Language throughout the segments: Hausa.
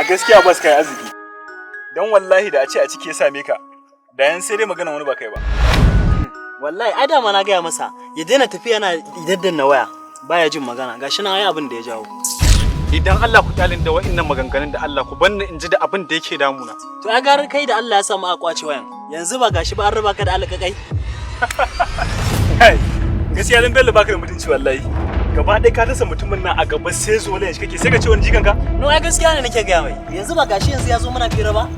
Gaskiya bas kai arziki. Dan wallahi da a ce a ciki ya same ka, da yan sai dai magana wani ba kai ba. Wallahi ai dama na gaya masa ya daina tafiya yana daddanna waya, baya jin magana. Gashi nan ai abin da ya jawo. Idan Allah ku kyalin da wa'annan maganganun, da Allah ku banni in ji da abin da yake damuna. To ai gara kai da Allah ya samu a kwace wayan. Yanzu ba gashi ba an raba ka da alƙaƙai. Kai, gaskiya dan Bello baka da mutunci wallahi. Gaba ɗaya ka tasa mutumin nan a gaba sai zo shi kake sai ka ce wani jikan ka? No, ai gaskiya ne nake gaya mai. Yanzu ba gashi yanzu ya zo muna fira ba.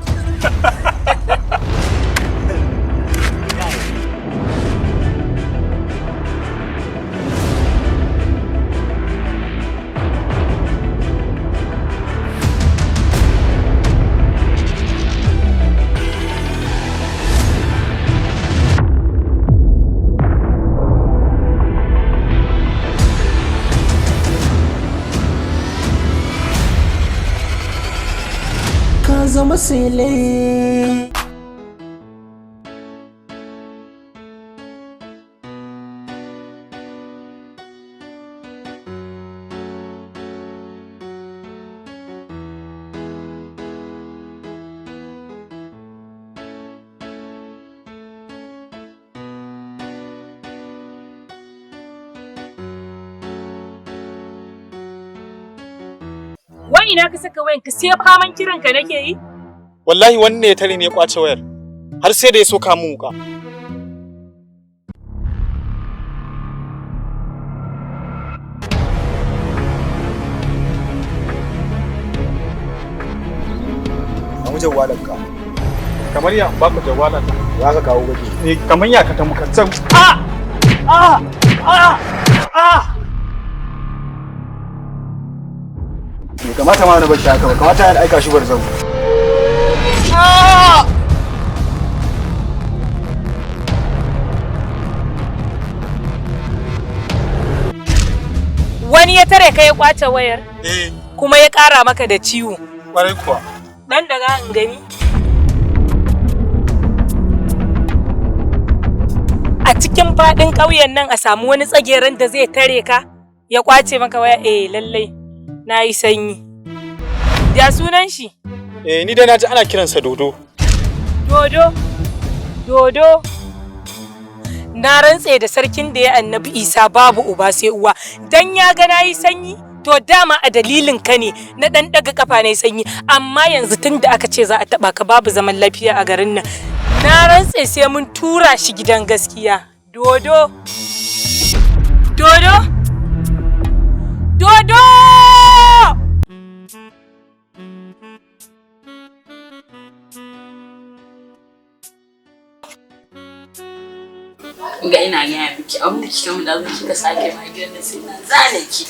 Ka zama sele. Wai ina ka saka wayanka sai faman kiran ka nake yi? Wallahi wannan ya tare ne ya kwace wayar. Har sai da ya soka min wuka. A mu jawalanka. Kamar ya baka jawala ta. Za ka kawo kake. Eh, kamar ya ka ta muka can. Bai kamata ma na bar shi haka ba, kamata ya aika shi barzau. Wani ya tare ka ya kwace wayar Eh, kuma ya ƙara maka da ciwo. kwarai kuwa. Dan daga in gani. A cikin faɗin ƙauyen nan a samu wani tsageren da zai tare ka ya kwace maka waya, eh lallai na yi sanyi. Ya sunan shi? Eh, ni dai naji ana kiransa Dodo. Dodo, Dodo. Na rantse da sarkin da ya annabi Isa babu uba sai uwa. Dan ya ga nayi sanyi, to dama a dalilin ka ne na dan daga kafa na sanyi. Amma yanzu tun da aka ce za a taba ka babu zaman lafiya a garin nan. Na rantse sai mun tura shi gidan gaskiya. Dodo. Dodo. Dodo! Ga ina gaya miki abin da kika mun da kika sake ma gidan da sai na zane ki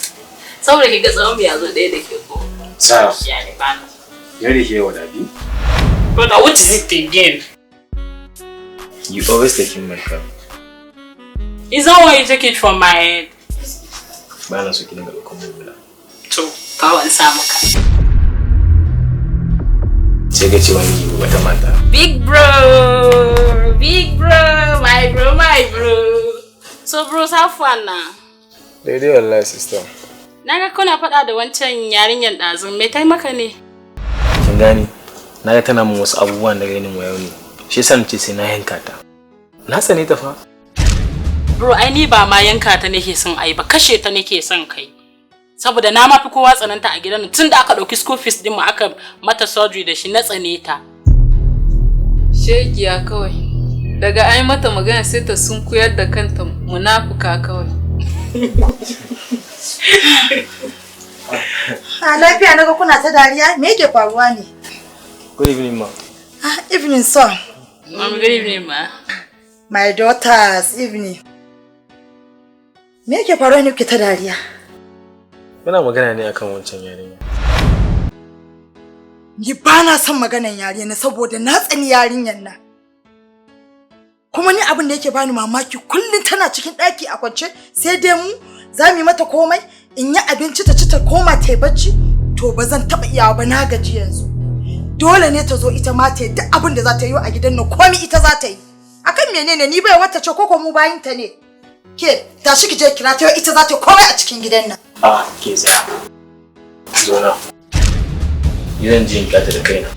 saboda kiga tsawon mu ya zo ɗaya da ke ko. Sarah. Ya ne ba na. You already hear what I be? But what is it again? You always taking my car. Is that why you take it from my head? Ba na so ki dinga ɗaukan mun hula. To, kawo in sa maka. Sai ka ce wani wata mata. Big bro, big bro, my bro, my bro. So bro, have fun na. Daidai wallahi, sister. Na ga kuna faɗa da wancan yarinyar ɗazun, me tai maka ne? Kin gane? Na ga tana min wasu abubuwan da ganin wayo ne. Shi yasa nace sai na yanka ta. Na tsane ta fa. Bro, ai ni ba ma yanka ta nake son ai ba, kashe ta nake son kai. Saboda na ma fi kowa tsananta a gidan nan tun da aka ɗauki school fees din mu aka mata surgery da shi, na tsane ta. Shegiya kawai. Daga ai mata magana sai ta sunkuyar da kanta, munafuka kawai. A lafiya naga kuna ta dariya, me yake faruwa ne? Good evening, ma. Ah, evening, son. Mom, good evening, ma. My daughters, evening. Me yake faruwa ne kuke ta dariya? Muna magana ne akan wancan yarinya. Ni ba na son maganan yarinya na saboda na tsani yarinyar nan. Kuma ni abin da yake bani mamaki, kullum tana cikin ɗaki a kwance, sai dai mu za mu yi mata komai, in yi abinci ta ci ta koma ta yi bacci. To ba zan taɓa iyawa ba, na gaji yanzu. Dole ne ta zo ita ma ta yi duk abin da za ta yi a gidan nan, komai ita za ta yi. Akan menene? Ni bai wata ce koko mu bayin ta ne? Ke tashi ki je kira ta, yau ita za ta yi komai a cikin gidan nan. A ke tsaya. Zo na. Ni zan je in kyata da kaina.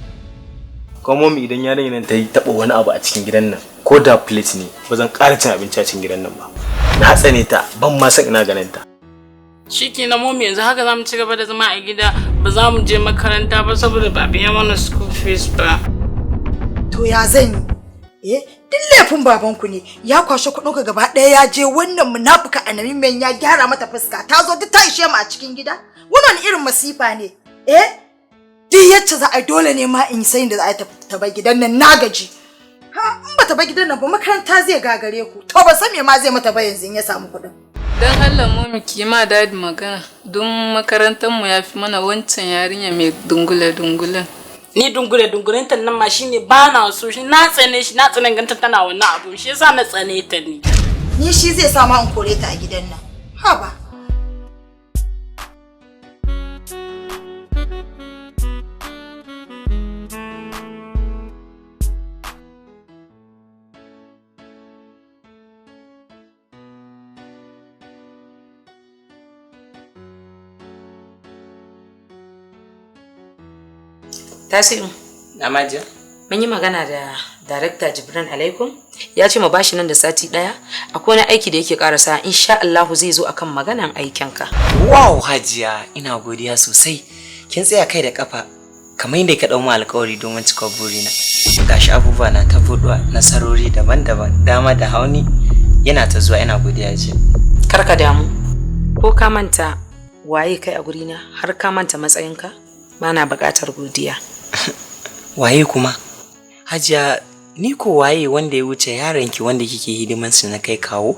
Kuma mommy, idan yarinyar nan ta yi taɓa wani abu a cikin gidan nan, ko da plate ne, ba zan ƙara cin abinci a cikin gidan nan ba. Na tsane ta, ban ma san ina ganin ta. Shikenan mommy, yanzu haka za mu ci gaba da zama a gida, ba za mu je makaranta ba saboda ba biya mana school fees ba. To ya zan yi? Eh, duk laifin babanku ne. Ya kwashe kuɗinka gaba ɗaya ya je wannan munafuka annabi mai ya gyara mata fuska. Ta zo duk ta ishe mu a cikin gida. Wannan irin masifa ne. Eh? Duk yacce za a yi, dole ne ma in sayin da za a yi ta bar gidan nan, na gaji. Ha, in ba ta bar gidan nan ba, makaranta zai gagare ku. To ba san me ma zai mata ba yanzu in ya samu kuɗin. Don Allah mommy, ki ma daddy magana don makarantar mu ya fi mana wancan yarinya mai dungule dungulen. Ni dungure dungurenta nan ma shine ba na so shi, na tsane shi, na tsane ganta tana wannan abu, shi yasa na tsane ta ni. Ni shi zai sa ma in kore ta a gidan nan. Haba. Tasi'u. Namajiya. Mun yi magana da Darakta Jibran Alaikum. Ya ce mu bashi nan da sati ɗaya. Akwai wani aiki da yake karasa, insha Allahu zai zo akan maganan aikinka. Wow, Hajiya, ina godiya sosai. Kin tsaya kai da kafa kamar yadda ka dau mu alƙawari domin cika burina. Gashi abubuwa na ta buɗuwa, nasarori daban-daban, dama da hauni yana ta zuwa, ina godiya Hajiya. Kar ka damu. Ko ka manta waye kai a gurina, har ka manta matsayinka? Bana buƙatar godiya. Waye kuma? Hajiya, ni ko waye wanda ya wuce yaronki wanda kike hidimansa na kai kawo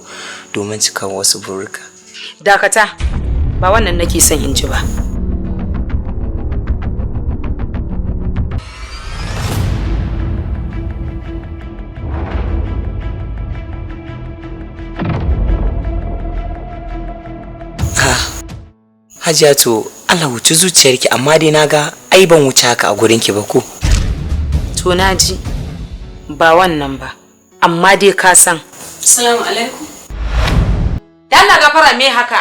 domin cika wasu burika. Dakata, ba wannan nake son in ji ba. Ha, Hajiya, to Allah wuce zuciyarki, amma dai naga ai ban wuce haka a gurinki ba ko? To na ji, ba wannan ba, amma dai ka san. Assalamu alaikum. Da Allah gafara, me haka?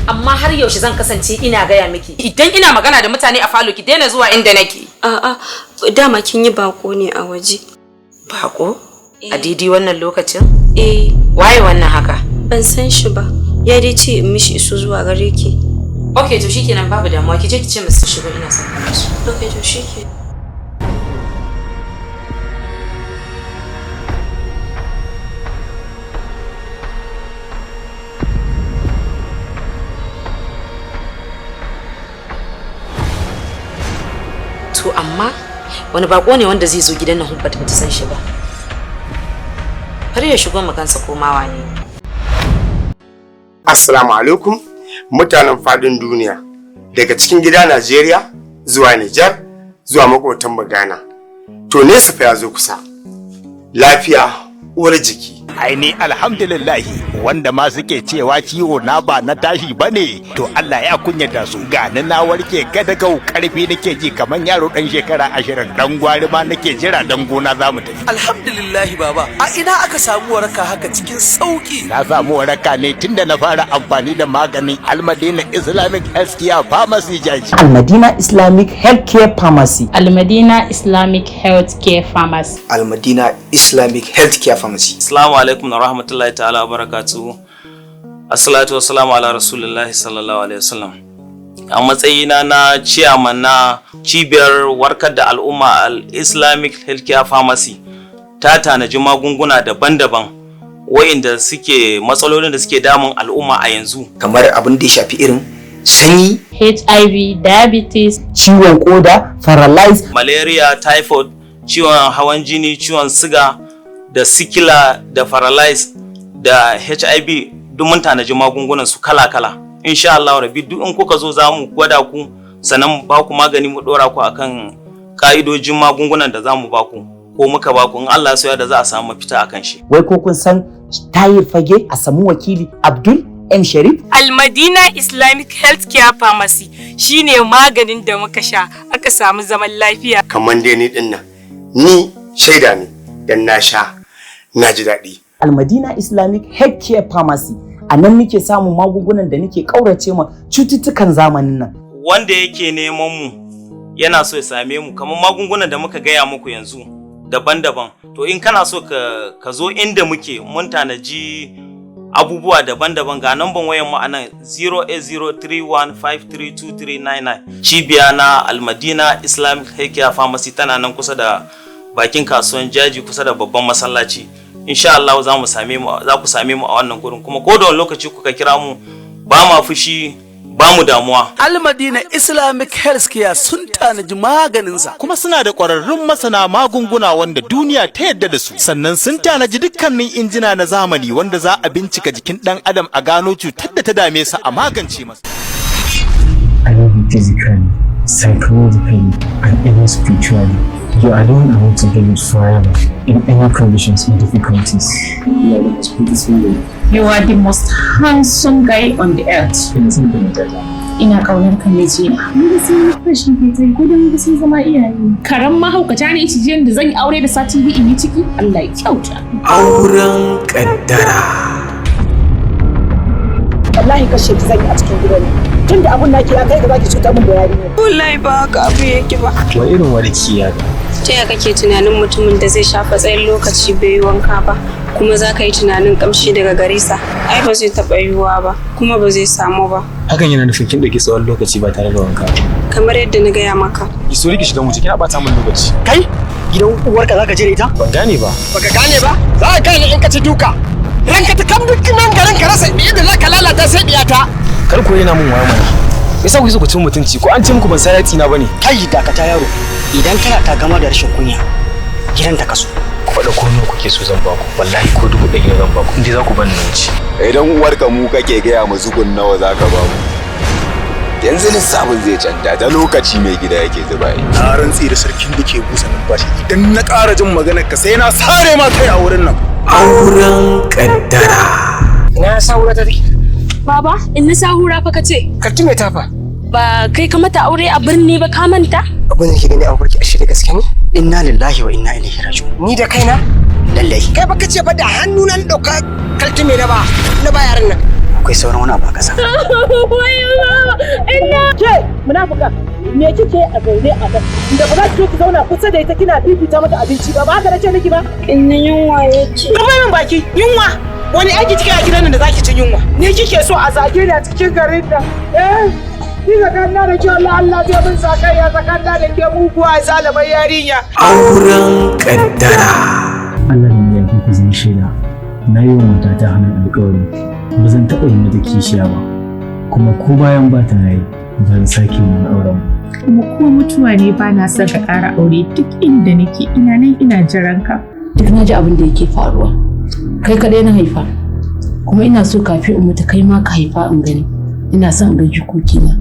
Amma har yaushe zan kasance ina gaya miki idan ina magana da mutane a falo ki daina zuwa inda nake? A'a, dama kin yi bako ne a waje. Bako? A daidai wannan lokacin? Eh. Waye wannan haka? Ban san shi ba. Ya dai ce in mishi iso zuwa gare ki. Okay, to shikenan, babu damuwa, ki je ki ce musu shigo, ina son ganin su. Okay, to shikenan. To amma wani bako ne wanda zai zo gidan nan Hubbat bata san shi ba? Har ya shigo mu kansa komawa ne. Assalamu alaikum mutanen fadin duniya, daga cikin gida Najeriya zuwa Nijar zuwa makotan mu Ghana. To nesa fa ya zo kusa. Lafiya uwar jiki. Aini alhamdulillahi, wanda ma suke cewa ciwo na ba na tashi bane, to Allah ya kunyata su. Gani na warke gada gau, karfi nake ji kamar yaro dan shekara 20. Dan gwari ma nake jira dan gona za mu tafi. Alhamdulillahi baba, a ina aka samu waraka haka cikin sauki? Na samu waraka ne tunda na fara amfani da maganin Almadina Islamic Healthcare Pharmacy Jaji. Almadina Islamic Healthcare Pharmacy. Almadina Islamic Healthcare Pharmacy. Almadina Islamic Healthcare Pharmacy. Assalamu alaikum wa rahmatullahi ta'ala wa barakatuhu. Assalatu wassalamu ala rasulillahi sallallahu alaihi wasallam. A matsayina na ciyaman na cibiyar warkar da al'umma, Al Islamic Healthcare Pharmacy ta tanaji magunguna daban-daban wa'inda suke matsalolin da suke damun al'umma a yanzu. Kamar abin da ya shafi irin sanyi, HIV, diabetes, ciwon koda, paralyze, malaria, typhoid, ciwon hawan jini, ciwon siga da sikila da paralyze da HIV, duk mun tanaji magungunan su kala-kala. Insha Allah rabi, duk in kuka zo za mu gwada ku, sannan ba ku magani, mu dora ku akan ka'idojin magungunan da za mu ba ku ko muka ba ku, in Allah ya da za a samu mafita akan shi. Wai ko kun san Tahir Fage a samu wakili Abdul M Sharif? Almadina Islamic Healthcare Pharmacy shine maganin da muka sha aka samu zaman lafiya. Kamar dai ni din nan, ni shaida ne, dan na sha na ji daɗi. Almadina Islamic Healthcare Pharmacy, a nan muke samun magungunan da nake ƙaurace ma cututtukan zamanin nan. Wanda yake neman mu Yana so ya same mu, kamar magungunan da muka gaya muku yanzu daban-daban, to in kana so ka zo inda muke, mun tanaji abubuwa daban-daban. Ga namban wayan mu anan, 08031532399. Cibiya na Almadina Islamic Healthcare Pharmacy tana nan kusa da bakin kasuwan Jaji, kusa da babban masallaci. Insha Allah za mu same mu, za ku same mu a wannan gurin. Kuma ko da wani lokaci kuka kira mu, ba ma fushi, ba mu damuwa. Almadina Islamic Healthcare sun tanaji maganinsa. Kuma suna da ƙwararrun masana magunguna wanda duniya ta yadda da su. Sannan sun tanaji dukkanin injina na zamani wanda za a bincika jikin ɗan adam a gano cutar da ta dame sa, a magance masa. I love you physically, psychologically, and even spiritually. You are the one I want to be with forever, in any conditions or difficulties. You are the most beautiful lady. You are the most handsome guy on the earth. Ina son ka, matata. Ina ƙaunar ka, mijina. Mun ga sun yi fresh ke ta yi ko dan sun zama iyaye. Karan mahaukata ne cijiyan da zan yi aure da sati 2 in yi ciki. Allah ya kyauta. Auren Kaddara. Wallahi kashe ki zan yi a cikin gidan nan. Tunda abun naki ya kai ga zaki cutar min da yarinya. Wallahi ba haka abu yake ba. Wa irin warki ya ga? Ta ya kake tunanin mutumin da zai shafa tsayin lokaci bai yi wanka ba, kuma za ka yi tunanin kamshi daga gare sa? Ai ba zai taɓa yiwuwa ba, kuma ba zai samu ba. Hakan yana nufin kin ɗauki tsawon lokaci ba tare da wanka ba. Kamar yadda na gaya maka. Ki so ki shiga mu, kina bata min lokaci. Kai, gidan uwarka zaka je da ita? Ban gane ba. Baka gane ba? Za ka gane in ka ci duka. Ranka ta kam, duk nan garin ka rasa yadda za ka lalata sai diyata. Kar ku yana min waya mana. Me yasa kuke so ku cin mutunci? Ko an ce muku ban san yatsi na bane? Kai, dakata yaro. Idan kana takama da rashin kunya, gidan ta kaso. Ku faɗa ko nawa kuke so zan baku. Wallahi ko 1000 zan baku in dai za ku bani na wuce. Idan uwarka mu kake gaya mu zugun, nawa za ka ba mu? Yanzu lissafin zai canja da lokaci mai gida yake zuba yi. Na rantse da sarkin da ke busa numfashi, idan na ƙara jin maganar ka sai na sare ma kai a wurin nan. Auren Kaddara. Ina Sahura ta take? Baba, in na Sahura fa kace. Kaltume ta fa. Ba kai ka mata aure a birni ba, ka manta? Abin da nake gani a mafarki ashe da gaske ne? Inna lillahi wa inna ilaihi raji'un. Ni da kaina? Lallai. Kai baka ce ba da hannu na dauka Kaltume na ba yaran nan. Akwai sauran wani abu a ƙasa. Ke munafuka, me kike a zaune a nan? Da ba za ki ki zauna kusa da ita kina fifita mata abinci ba, ba haka nace miki ba? Inna, yunwa yake. Rufe min baki, yunwa. Wani aiki kike a gidan nan da zaki ci yunwa? Ni kike so a zage ni a cikin garin nan? Eh? Ni tsakanina da ke, Allah Allah zai min sakayya tsakanina da ke, muguwa zalimar yarinya. Auren Kaddara. Allah ne ya ku zama shaida. Na yi wa matata hannun alƙawari ba zan taɓa yi mata kishiya ba, kuma ko bayan ba ta raye ba zan sake wani auren ba. Kuma ko mutuwa ne, ba na son ka ƙara aure. Duk inda nake, ina nan ina jiran ka. Duk na ji abin da yake faruwa. Kai kaɗai na haifa, kuma ina so kafin in mutu kai ma ka haifa in gani. Ina son in ga jikokina.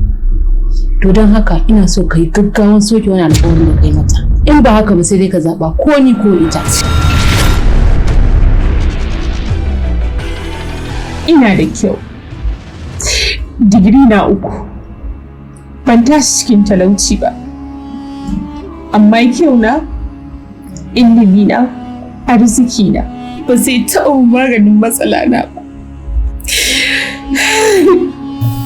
To don haka ina so ka yi gaggawan soke wani alƙawarin da kai mata. In ba haka ba, sai dai ka zaɓa, ko ni ko ita. Ina da kyau. Digiri na 3. Ban tashi cikin talauci ba. Amma kyau na, ilimi na, arziki na ba zai taɓa maganin matsala na ba.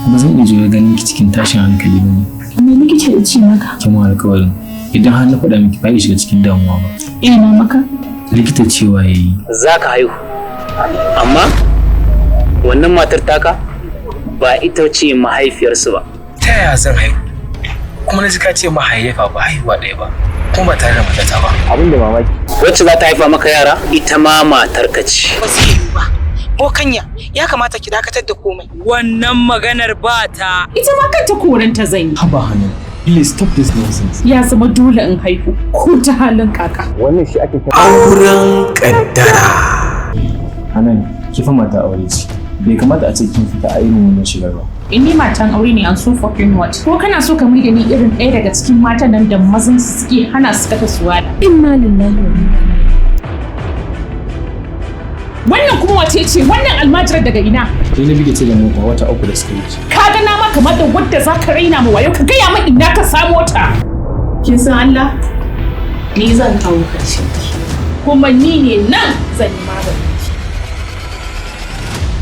Ba zan iya jure ganin ki cikin tashin hankali ba ne. Me likita ya ce maka? Kin mun alƙawarin idan har na faɗa miki ba ki shiga cikin damuwa ba. Eh, na maka. Likita cewa yayi Za ka haihu, amma wannan matar taka ba ita ce mahaifiyarsu ba. Ta yaya zan haihu? Kuma na ji ka ce mahaifa ba haihuwa ɗaya ba, kuma ba tare da matata ba. Abin da mamaki. Wacce za ta haifa maka yara ita ma matarka ce. Ba zai yiwu ba. Bokanya, ya kamata ki dakatar da komai. Wannan maganar ba ta. Ita ma kanta koranta zan yi. Haba Hannu, please stop this nonsense. Ya zama dole in haihu ko ta halin kaka. Wannan shi ake kira Auren Kaddara. Hanan, ki fa mata aure ce. Bai kamata a ce kin fita a irin wannan shigar ba. In ni matan aure ne, and so fucking what? Ko kana so ka maida ni irin ɗaya daga cikin matan nan da mazan su suke hana su kata suwala? Inna lillahi wa inna. Wannan kuma wace ce wannan almajirar, daga ina? Ni na bige ce da mota wata 3 da suka wuce. Ka ga na ma kamar da wadda za ka raina ma wayo, ka gaya min ina ka samo ta. Kin san Allah? Ni zan kawo karshen ki. Kuma ni ne nan zan yi magani.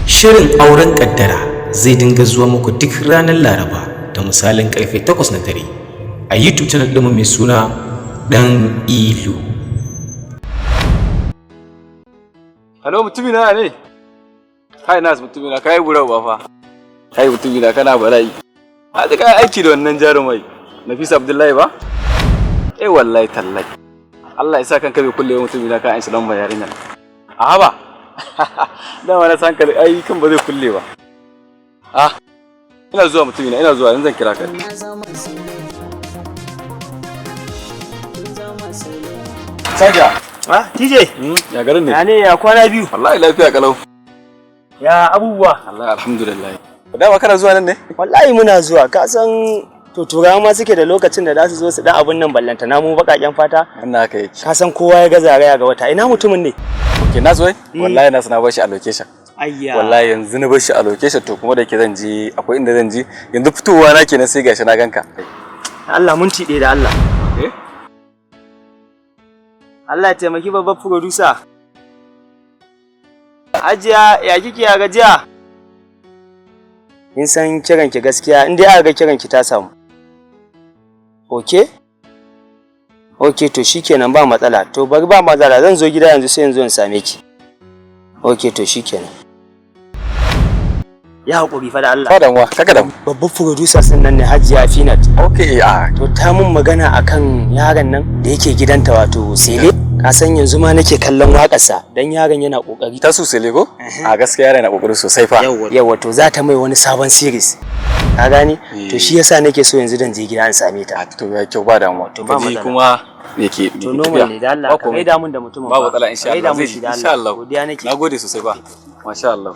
Shirin Auren Kaddara zai dinga zuwa muku duk ranar Laraba da misalin karfe 8 na dare. a YouTube channel ɗinmu mai suna Ɗan Ilu. Hello, mutumina ne? Kai Nas, mutumina, kai bura ba fa. Kai mutumina, kana bala'i. A ji kai aiki da wannan jarumai. Nafisa Abdullahi ba? Eh, wallahi tallahi. Allah ya sa kanka bai kulle ba mutumina, ka an shi lamba yarinya. A haba. Dama na san ka ai kan ba zai kulle ba. Ah. Ina zuwa mutumina, ina zuwa, yanzu zan kira ka. Saja. Ah, TJ. Ya garin ne? Ya ne, ya kwana biyu? Wallahi lafiya kalau. Ya abubuwa? Allah, alhamdulillah. Dama kana zuwa nan ne? Wallahi muna zuwa, ka san to turawa ma suke da lokacin da za su zo su dan abun nan, ballanta na mu bakaken fata. Wannan haka yake. Ka san kowa ya ga zaraya ga wata. Ina mutumin ne? Okay, na zo? Wallahi na bar shi a location. Ayya. Wallahi yanzu na bar shi a location, to kuma da yake zan je, akwai inda zan je. Yanzu fitowa na kenan sai gashi na ganka. Allah, mun tiɗe da Allah. Eh? Allah ya taimaki babban producer. Hajiya, ya kike, ya gajiya? Kin san kiran ki gaskiya in dai aka ga kiran ki ta samu. Okay? Okay, to shikenan, ba matsala. To bari, ba matsala, zan zo gida yanzu sai yanzu in same ki. Okay, to shikenan. Ya haƙuri fa da Allah. Ba damuwa, kaka damu. Babban producer din nan ne, Hajiya Finat. Okay, ah. To ta mun magana akan yaron nan da yake gidanta, wato Sele. Ka san yanzu ma nake kallon waƙarsa dan yaron yana ƙoƙari. Ta su Sele ko? A gaskiya yaron yana ƙoƙari sosai fa. Yawa, to za ta mai wani sabon series. Ka gane? To shi yasa nake so yanzu dan je gida in same ta. To ya kyau, ba damuwa. To ba Ka ji matsala. kuma yake To normal ne, da Allah ka gaida mun da mutumin. Ba fa. matsala, insha Ka gaida Allah. mun Zai shi ji da insha Allah. Allah. Godiya nake. Nagode sosai ba. Masha Allah.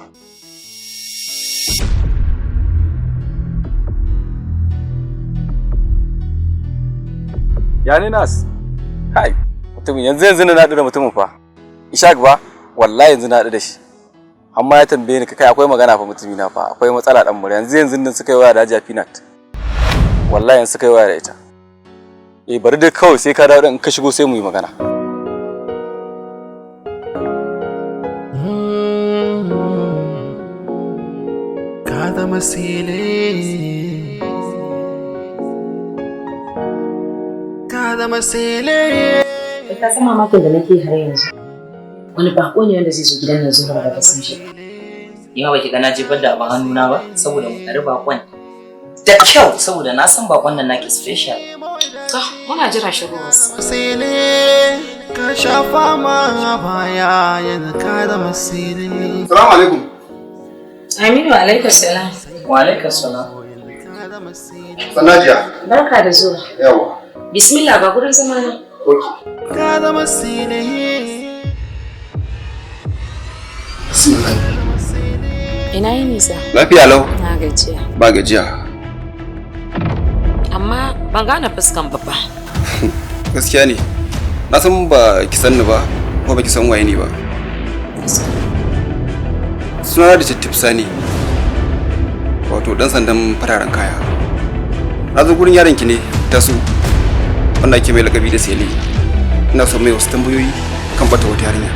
Ya ne Nas? Kai, mutumin yanzu yanzu na haɗu da mutumin fa. Ishaq ba? Wallahi yanzu na haɗu da shi. Amma ya tambaye ni, kai akwai magana fa mutumi na fa, akwai matsala dan mura. Yanzu yanzu nan suka yi waya da Hajiya Peanut. Wallahi yanzu suka yi waya da ita. Eh, bari dai kawai sai ka dawo din, in ka shigo sai mu yi magana. Ka zama sile, ka zama sile. Ka san mamakin da nake har yanzu. Wani bako ne wanda zai zo gidan nan zuwa da san shi. Ni ma baki ga na jefar da abin hannuna ba saboda mu tari bakon da kyau, saboda na san bakon nan naki special. To, muna jira shigowarsa. Sile, ka shafa ma baya, yanzu ka zama sile. Salamu alaikum. Aminu, alaikum salam. Wa alaikum salam. Sanajiya. Barka da zuwa. Yawa. Bismillah, ga gurin zama na. Ka zama sile. Ina yi nisa? Lafiya lau. Na gajiya. Ba gajiya. Amma ban gane fuskan ba fa. Gaskiya ne. Na san ba ki san ni ba, ko ba ki san waye ni ba. Suna da Detective Sani. Wato dan sandan fararen kaya. Na zo gurin yaron ki ne, Tasu. Wanda ake mai lakabi da Sele. Ina son mai wasu tambayoyi kan bata wata yarinya.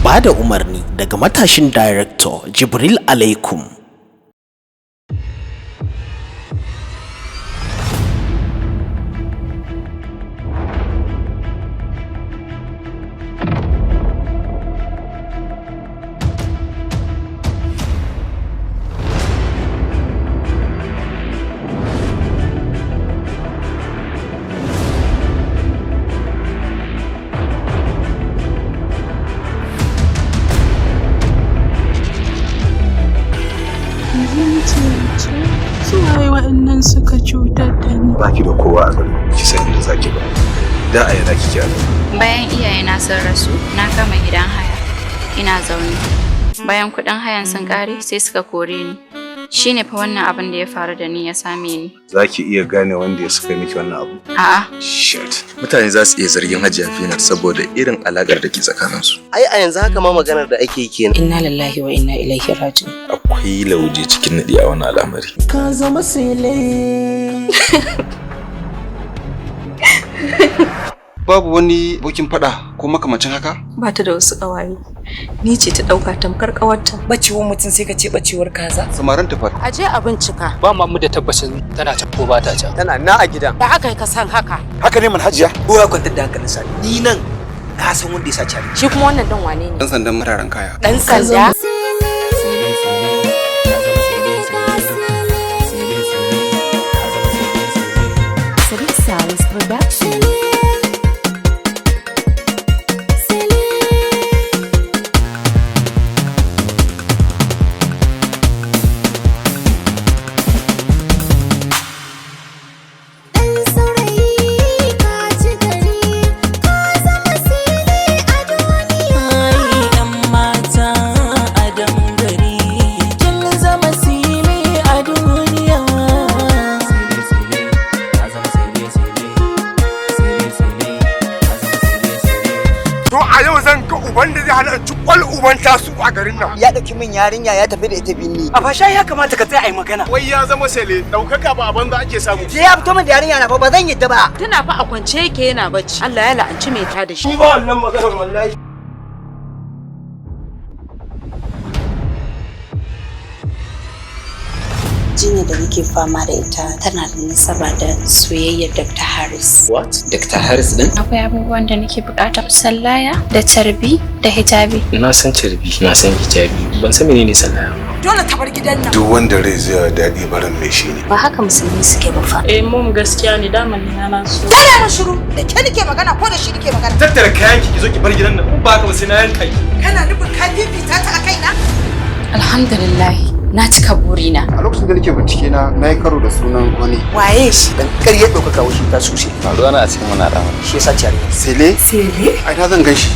Ba da umarni daga matashin director Jibril Alaikum. Su waye waɗannan suka cutar da ni? Baki da kowa a gari, ki san inda zaki ba. Da a yana kike a Bayan iyayena sun rasu, na kama gidan haya. Ina zaune. Bayan kuɗin hayan sun ƙare, sai suka kore ni. Shi ne fa wannan abin da ya faru da ni ya same ni. Za ki iya gane wanda ya suka miki wannan abu? A'a. Shit. Mutane za su iya zargin Hajiya Finat saboda irin alakar da ke tsakaninsu. Ai a yanzu haka ma maganar da ake yi kenan. Inna lillahi wa inna ilaihi raji'un. Akwai lauje cikin nadi a wannan al'amari. Ka zama sile. Babu wani abokin fada ko makamancin haka? Ba ta da wasu ƙawaye. Ni ce ta ɗauka tamkar ƙawarta. Bacewar mutum sai ka ce bacewar kaza. Samarin ta fa. A je a bincika. Ba ma mu da tabbacin tana can ko ba ta can. Tana na a gidan. Da aka yi ka san haka. Haka ne manhajiya. Kowa kwantar da hankalinsa. Ni nan na san wanda ya sace abinci. Shi kuma wannan dan wane ne? Dan sandan mararen kaya. Dan sanda? Sadiq Salis Production. To a yau zan ga uban da zai hana in ci kwal uban tasu a garin nan. Ya ɗauki min yarinya ya tafi da ita binni. A fasha ya kamata ka tsaya a yi magana. Wai ya zama sele ɗaukaka ba a banza ake samu. Sai ya fito min da yarinya na fa ba zan yadda ba. Tana fa a kwance yake yana bacci. Allah ya la'anci mai ta da shi. Ni ba wannan maganar wallahi. Jinya da nake fama da ita tana da nasaba da soyayyar Dr. Harris. What? Dr. Harris din? Akwai abubuwan da nake bukata, sallaya da carbi da hijabi. Na san carbi, na san hijabi, ban san menene sallaya ba. Dole ta bar gidan nan. Duk wanda rai zai wa daɗi barin mai shi ne. Ba haka musulmi suke ba fa. Eh mom gaskiya ne daman ni na so. Dole mu shiru da ke nake magana ko da shi nake magana. Tattara kayan ki zo ki bar gidan nan, in ba haka ba sai na yanka ki. Kana nufin ka fifita ta a kaina? Alhamdulillah na cika burina. A lokacin da nake bincike na na yi karo da sunan wani. Waye shi? Dan ƙarya ɗaukaka wasu ta sushe. Faruwa na a cikin wani al'amari. Shi yasa ciyar. Sele? Sele? Ai na zan gan shi.